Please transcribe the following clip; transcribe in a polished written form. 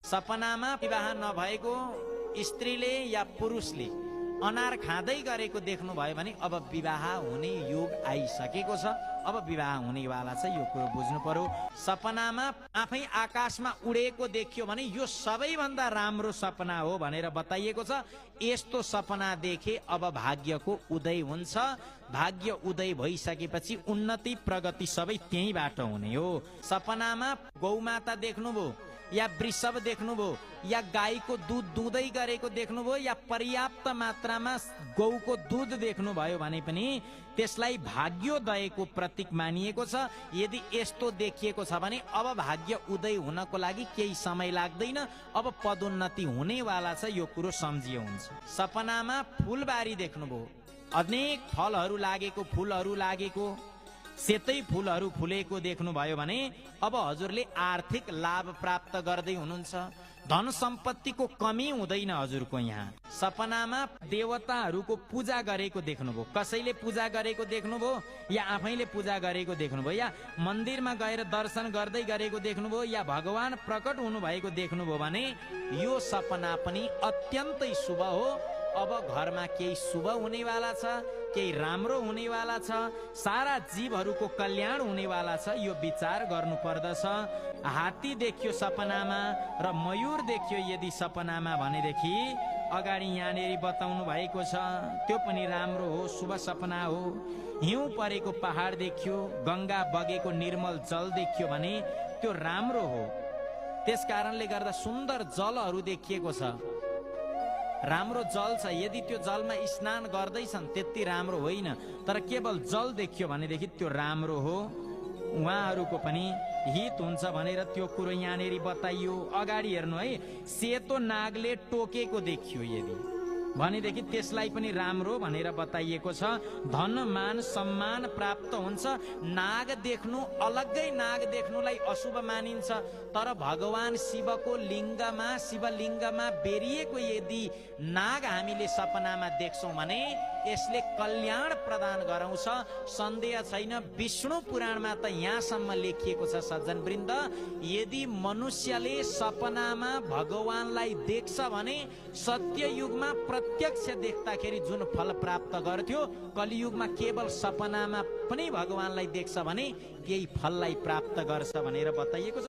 सपनामा विवाह नभएको स्त्रीले या पुरुषले अनार खाँदै गरेको देख्नुभयो भने अब विवाह हुने योग आइसकेको छ, अब विवाह हुनेवाला छ, यो कुरो बुझ्नु पर्यो। सपनामा आफै आकाशमा उडेको देखियो भने यो सबैभन्दा राम्रो सपना हो भनेर बताइएको छ। यस्तो सपना देखे अब भाग्यको उदय हुन्छ। भाग्य उदय भइसकेपछि उन्नति प्रगति सबै त्यहीबाट हुने हो। सपनामा गौमाता देख्नुभयो या वृषभ देख्नुभयो या गाईको दूध दुँदै गरेको देख्नुभयो या पर्याप्त मात्रामा गौको दूध देख्नुभयो भने पनि त्यसलाई भाग्योदयको प्रतीक मानिएको छ। यदि यस्तो देखिएको छ भने अब भाग्य उदय हुनको लागि केही समय लाग्दैन, अब पदोन्नति हुनेवाला छ, यो कुरो सम्झिए हुन्छ। सपनामा फुलबारी देख्नुभयो, अनेक फलहरू लागेको, फुलहरू लागेको, सेतै फुलहरू फुलेको देख्नुभयो भने अब हजुरले आर्थिक लाभ प्राप्त गर्दै हुनुहुन्छ। धन सम्पत्तिको कमी हुँदैन हजुरको यहाँ। सपनामा देवताहरूको पूजा गरेको देख्नुभयो, कसैले पूजा गरेको देख्नुभयो या आफैले पूजा गरेको देख्नुभयो या मन्दिरमा गएर दर्शन गर्दै गरेको देख्नुभयो या भगवान प्रकट हुनुभएको देख्नुभयो भने यो सपना पनि अत्यन्तै शुभ हो। अब घरमा केही शुभ हुनेवाला छ, केही राम्रो हुनेवाला छ, सारा जीवहरूको कल्याण हुनेवाला छ, यो विचार गर्नु पर्दछ। हात्ती देखियो सपनामा र मयूर देखियो यदि सपनामा भनेदेखि अगाडि यहाँनिर बताउनु भएको छ, त्यो पनि राम्रो हो, शुभ सपना हो। हिउँ परेको पहाड देखियो, गङ्गा बगेको निर्मल जल देखियो भने त्यो राम्रो हो। त्यस कारणले गर्दा सुन्दर जलहरू देखिएको छ, राम्रो जल छ। यदि त्यो जलमा स्नान गर्दैछन् त्यति राम्रो होइन, तर केवल जल देखियो भनेदेखि त्यो राम्रो हो, उहाँहरूको पनि हित हुन्छ भनेर त्यो कुरो यहाँनिर बताइयो। अगाडि हेर्नु है, सेतो नागले टोकेको देखियो यदि भनेदेखि त्यसलाई पनि राम्रो भनेर बताइएको छ। धन मान सम्मान प्राप्त हुन्छ। नाग देख्नु, अलग्गै नाग देख्नुलाई अशुभ मानिन्छ, तर भगवान शिवको लिङ्गमा, शिवलिङ्गमा बेरिएको यदि नाग हामीले सपनामा देख्छौँ भने यसले कल्याण प्रदान गराउँछ, सन्देह छैन। विष्णु पुराणमा त यहाँसम्म लेखिएको छ सज्जन वृन्द, यदि मनुष्यले सपनामा भगवानलाई देख्छ भने सत्ययुगमा प्रत्यक्ष देख्दाखेरि जुन फल प्राप्त गर्थ्यो, कलियुगमा केवल सपनामा पनि भगवानलाई देख्छ भने केही फललाई प्राप्त गर्छ भनेर बताइएको छ।